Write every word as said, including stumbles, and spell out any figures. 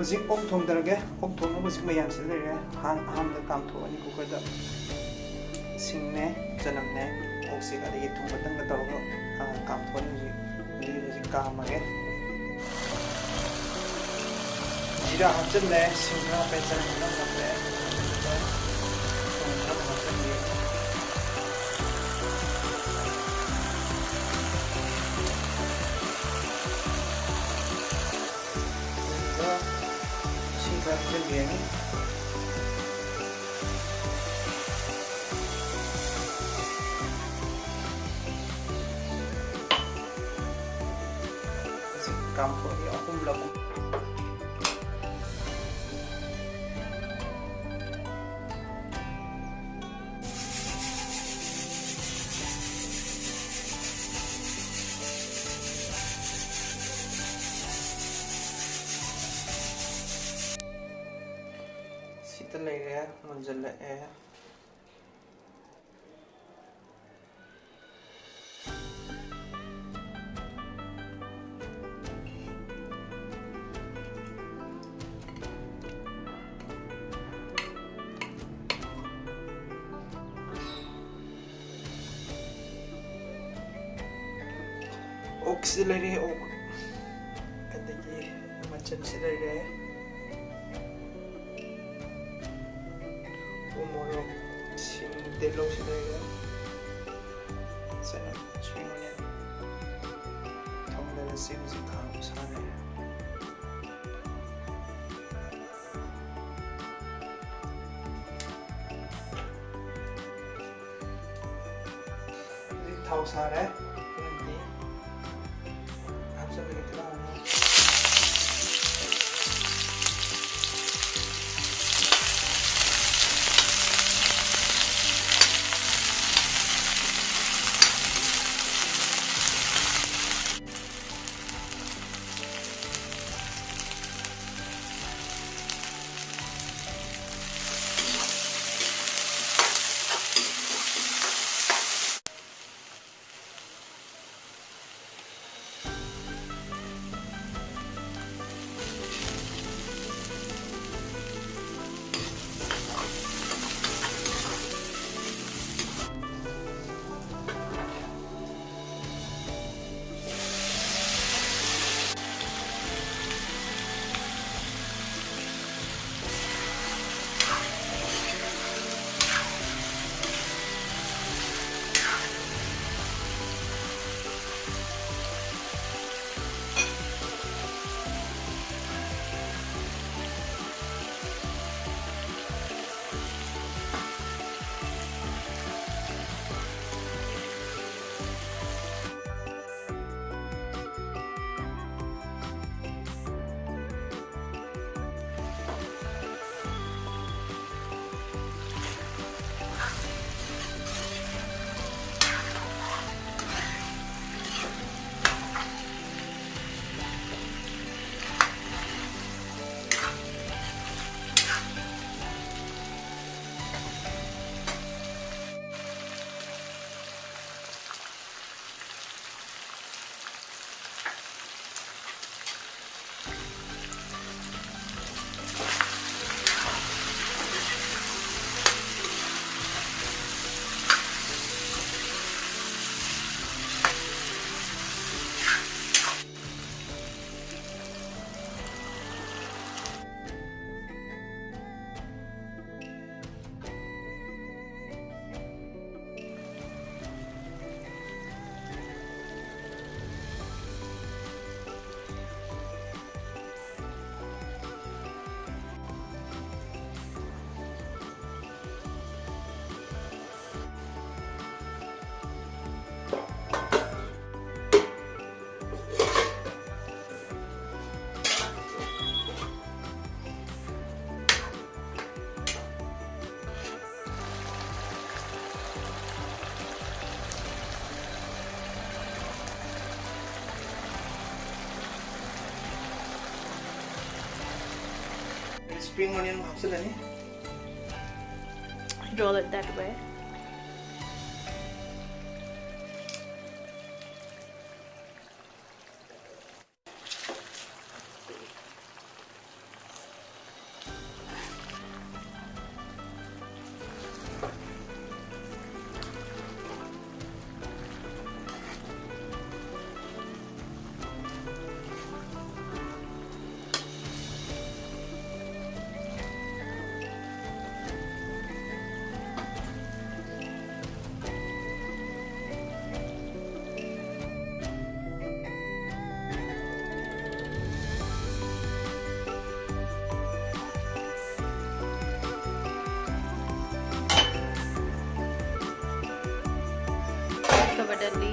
ꯍꯧꯖꯤꯛ ꯑꯣꯛ ꯊꯣꯡꯗꯔꯒꯦ꯫ ꯑꯣꯛ ꯊꯣꯡꯅꯕ ꯍꯧꯖꯤꯛ ꯃꯌꯥꯝꯁꯤꯗ ꯂꯩꯔꯦ꯫ ꯑꯍꯥꯟ-, ꯑꯍꯥꯟꯕꯗ ꯀꯥꯝꯊꯣꯛꯑꯅꯤ ꯀꯨꯀꯔꯗ꯫ ꯁꯤꯡꯅꯦ, ꯆꯅꯝꯅꯦ, ꯑꯣꯛꯁꯤꯒ ꯑꯗꯒꯤ ꯊꯨꯝ ꯈꯛꯇꯪꯒ ꯇꯧꯔꯒ, ꯑ, ꯀꯥꯝꯊꯣꯛꯑꯅꯤ ꯍꯧꯖꯤꯛ꯫ ꯑꯗꯒꯤ ꯍꯧꯖꯤꯛ ꯀꯥꯝꯃꯒꯦ꯫ ꯖꯤꯔꯥ ꯍꯥꯞꯆꯤꯜꯂꯦ, ꯁꯤꯡ ꯈꯔ ꯍꯥꯞꯄꯦ, ꯆꯅꯝ ꯈꯔ ꯍꯥꯞꯄꯦ, ꯊꯨꯝ ꯈꯔ ꯍꯥꯞꯆꯤꯟꯒꯦ꯫ ꯑꯗꯨꯒ ꯏꯁꯤꯡ ꯈꯔ ꯍꯩꯖꯤꯟꯕꯤꯔꯅꯤ꯫ ꯀꯥꯝꯊꯣꯛꯑꯒ ꯑꯍꯨꯝꯂꯛ꯫ ꯁꯤꯗ ꯂꯩꯔꯦ, ꯃꯨꯟꯖꯜꯂꯛꯑꯦ꯫ ꯑꯣꯛꯁꯤ ꯂꯩꯔꯦ, ꯑꯣꯛ꯫ ꯑꯗꯒꯤ ꯃꯆꯜꯁꯤ ꯂꯩꯔꯦ꯫ ꯎ ꯃꯣꯔꯣꯛ, ꯁꯤꯡ, ꯇꯤꯜꯍꯧꯁꯤ ꯂꯩꯔꯦ꯫ ꯆꯅꯝ, spring onion꯫ ꯊꯣꯡꯗꯔꯁꯤ ꯍꯧꯖꯤꯛ ꯈꯥꯡ ꯁꯥꯔꯦ꯫ ꯍꯧꯖꯤꯛ ꯊꯥꯎ ꯁꯥꯔꯦ꯫ ꯍꯧꯖꯤꯛꯇꯤ ꯍꯥꯞꯆꯤꯜꯂꯒꯦ ꯇꯤꯜꯍꯧ ꯑꯃꯨꯛ꯫ Spring onion ꯑꯃ ꯍꯥꯞꯆꯤꯜꯂꯅꯤ. Roll it that way. ꯅꯠꯇꯕꯗꯗꯤ